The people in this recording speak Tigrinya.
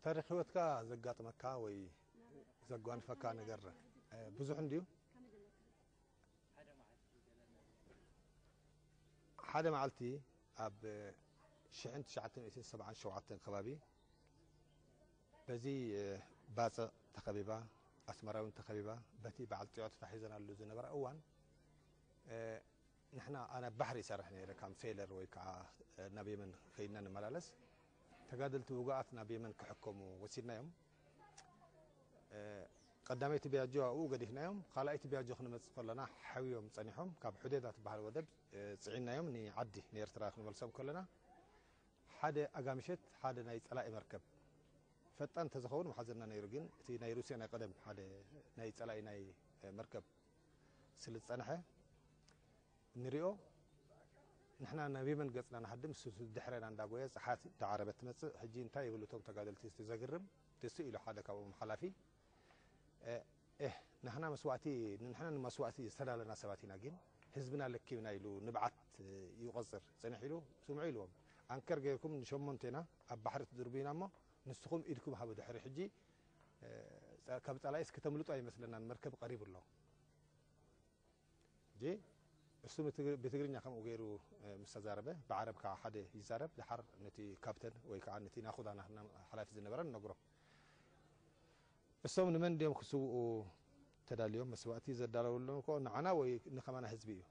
ታሪኽ ህይወትካ ዘጋጥመካ ወይ ዘጓንፈካ ነገር ብዙሕ እንድዩ። ሓደ መዓልቲ ኣብ ሽሕን ትሽዓተ ሚእትን ሰብዓን ሸውዓተን ከባቢ በዚ ባፅዕ ተኸቢባ፣ ኣስመራ እውን ተኸቢባ፣ በቲ በዓል ጢዖ ተታሒዘናሉ ዝነበረ እዋን ንሕና ኣነ ኣብ ባሕሪ ይሰርሕ ነይረ፣ ከም ሴለር ወይ ከዓ ናብ የመን ከይድና ንመላለስ። ተጋደልቲ ውጉኣት ናብ የመን ክሕከሙ ወሲድናዮም። ቀዳመይቲ ቢያጆ ኣብኡ ገዲፍናዮም፣ ካልኣይቲ ቢያጆ ክንመፅእ ከለና ሓውዮም ፀኒሖም። ካብ ሑዴዳ ትበሃል ወደብ ፅዒናዮም ንዓዲ ንኤርትራ ክንመልሶም ከለና ሓደ ኣጋምሸት ሓደ ናይ ፀላኢ መርከብ ፈጣን እንተዝኸውን ምሓዘና ነይሩ፣ ግን እቲ ናይ ሩስያ ናይ ቀደም ሓደ ናይ ፀላኢ ናይ መርከብ ስለ ዝፀንሐ ንሪኦ። ንሕና ናብ የመን ገፅና ንሃድም፣ እሱ ድሕረና እንዳጎየ ፀሓት እንዳዓረበት ትመፅእ። ሕጂ እንታይ ይብሉ እቶም ተጋደልቲ? እቲ ዘግርም ደስ ኢሉ ሓደ ካብኦም ሓላፊ፣ ኤህ፣ ንሕና መስዋእቲ ንሕና ንመስዋእቲ ዝተዳለና ሰባት ኢና፣ ግን ህዝብና ለኪብና ኢሉ ንብዓት እዩ ቆፅር ፅንሕ ኢሉ ስምዑ ኢልዎም። ኣንከር ገይርኩም ንሸሞንቴና ኣብ ባሕሪ ትድርቡና እሞ ንስኹም ኢድኩም ሃቡ። ድሕሪ ሕጂ ካብ ጸላኢስ ከተምልጡ ኣይመስለናን፣ መርከብ ቀሪቡ ኣሎ። ሕጂ እሱ ብትግርኛ ከምኡ ገይሩ ምስ ተዛረበ፣ ብዓረብ ከዓ ሓደ ይዛረብ። ደሓር ነቲ ካፕተን ወይ ከዓ ነቲ ናኹዳ ናትና ሓላፊ ዝነበረ ንነግሮ። እሶም ንመን ድዮም ክስውኡ ተዳልዮም? መስዋእቲ ዘዳለወሎም እኮ ንዓና ወይ ንኸማና ህዝቢ እዩ።